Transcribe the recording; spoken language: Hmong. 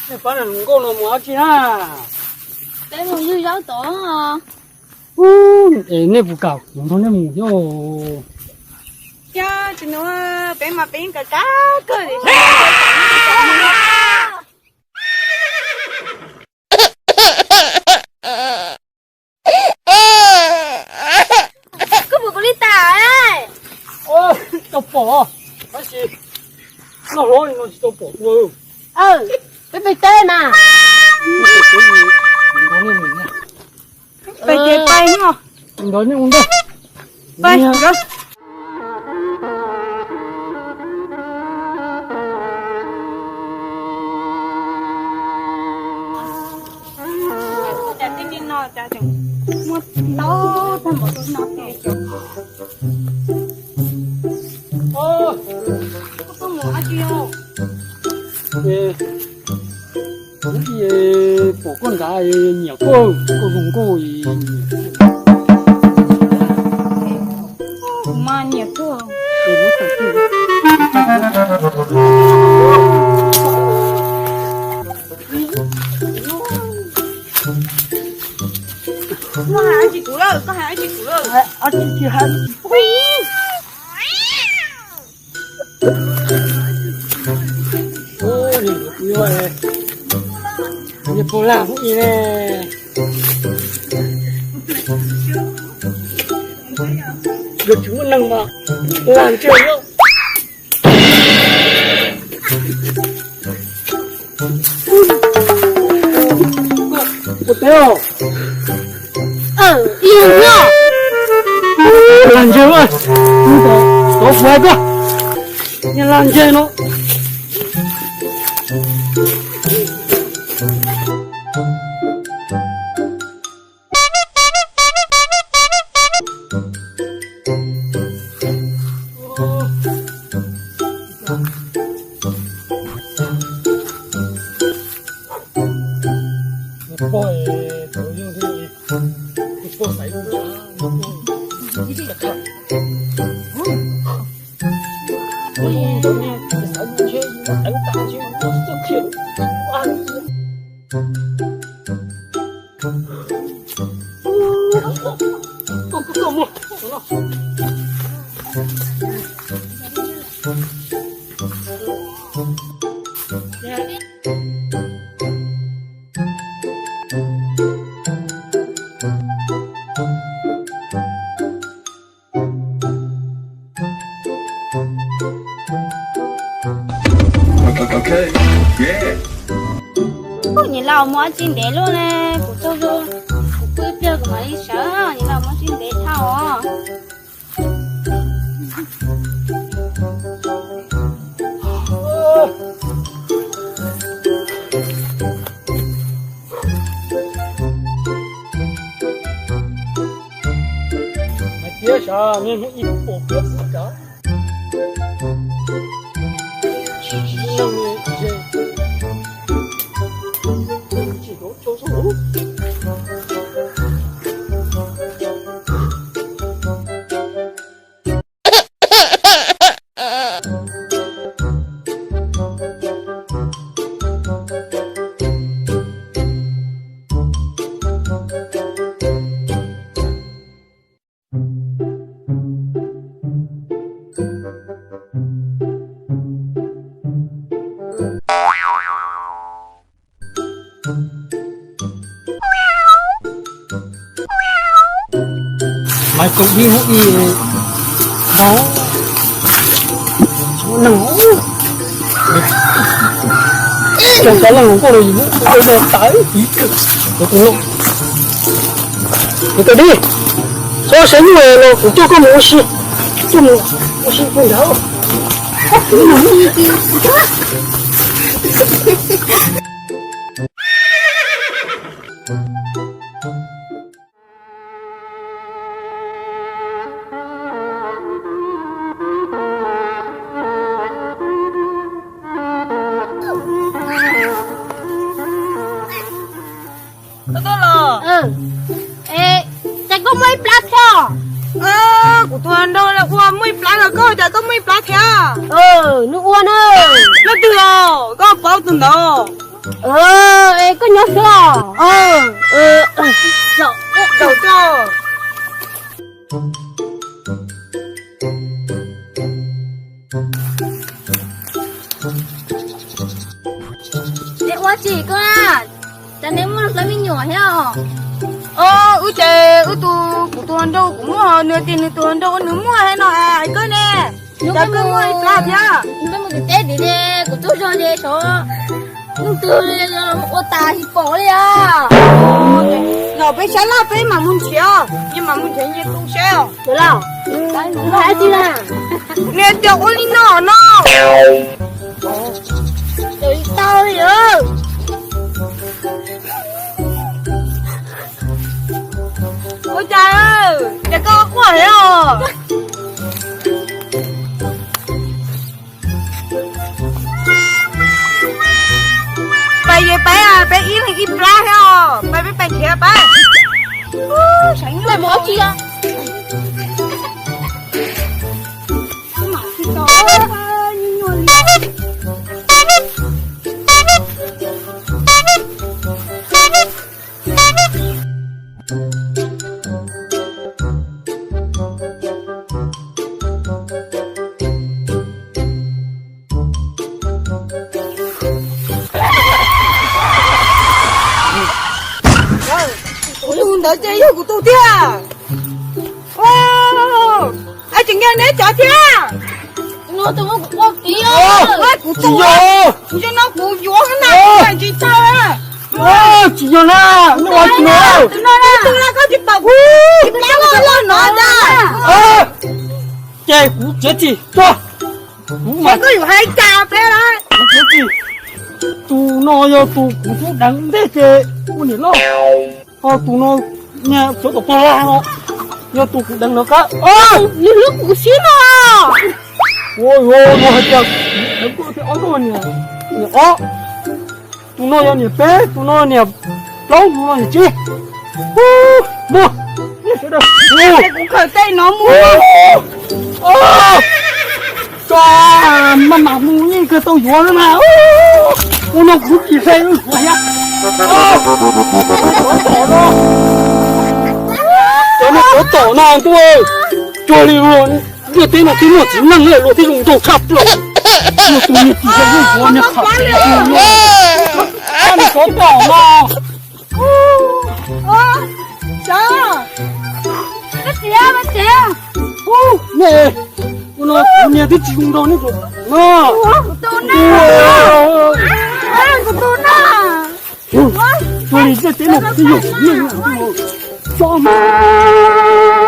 Nej pab na, hluas nkauj no mus dab tsi na? Peb mus ywg zaub tod. Ub, es nej puas kam kuv nrog nej mus thiab? Thiab tsis nug, peb mas peb yeej kav kab kawg li. Koj mus kuv li tas. Tsis tau pom, tab sis noj hlob li no tsis tau pom ua. Peb pem teb mas. Pais ces pais no. Nrog nej ua ntej. Pais. Cas tib neeg no cas tseem muaj ntau tag npaum no ces. Koj mus dab tsi os? Kuv pom koj nrad nyiam koj, koj zoo nkauj. Kuv mas nyiam koj. Koj hais dab tsi kuv lawm, koj hais dab tsi kuv lawm? Hais dab tsi tsis hais. Niag pog lag hub i ne. Yog tsis muaj neeg mas lag ntsej os. Ua teb os. Lag ntseg, tov kuv hais koj, niag lag ntseg no. Niam laus mus ua tsi ntev luaj ne, kuv tsaug zog, kuv pw ib pliag kuv mam li sawv. Niam laus mus ua tsi ntev dhau os. Hais tias sas niaj hnub ib pom plaub xwb kav. Maiv tau dib hub i, neeg, cov leej hluas nkauj los yus muab ua no tas ib kawm, kuv tus no, kuv tus dib, txhob saib nyuj los kuv coj koj mus ua si, coj mus ua si puag nrad. Tuaj los. Cas koj muaj ib plab thiab? Kuv tus nraug ua muaj ib plab los koj cas koj muaj ib plab thiab? Nws ua na. Leej twg los koj paub tus ntawd? Es koj nyob xwb los? Zaum tso. Neb ua tsi koj na? Cas neb muaj hlawv me nyuam thiab os? Os, wb ces wb tus, kuv tus hluas nraug kuv muaj, nws tias nws tus hluas nraug nws muaj thiab no hais koj ne. Cas koj muaj ib plab thiab? Peb mus tim teb tid, kuv tsaug zog ces xyov leej twg ua tas tsis pom li os. Los peb sab laj peb mam mus nrhiav, nyias mam mus nrhiav nyias tus seb os. Nws tias ua li no no. Tsis tau li. Ua cas, cas koj quaj thiab os? Pais yog pais, peb ib leeg ib plab thiab os, pais peb pais nrhiav pais. Pais mus ua tsi os? Kuv tus ntawd ces yog kuv tus tiag. Ab, tseem nyob neb cov thiab. Kuv tus, kuv tus, kuv tus no kuv yuav na, tsis tau. Tsis yog na, neb ua tsis no. Tus no koj tsis pom kuv, tsis pom kuv no na. Ces kuv txiav txim tuag. Kuv mas koj yuav hais cas peb lawm. Kuv txiav txim. Tus no yog tus kuv hlub deev ntej ces ua niam loj. Ho tus no niag cov tom pog no yog tus kuv deev lawv qab. Nws hlub kuv siab no. Ua no hais tias deev koj thiab ob tug niam, niam ob. Tus no yog niam peb, tus no niam plaub, tus no niam tsib. Muaj, sawv daws, kuv khaws tej no mus. Koj maj mam mus yeej kawg tau yuav na mas. Ua no kuv tsis hais lus thiab. Cov no cov tom no ntuj, cuag li luag ntiaj teb no twb muaj txiv neej luag thiaj zoo nraug tshaj plaws. Luag tus niag tsis yog luag yuav niag qhov tsev. Cov tom no. Ua no kuv niag twb tsis zoo nraug neb tus no. Cuag li ntiaj teb no twb yog txiv neej, tso mas.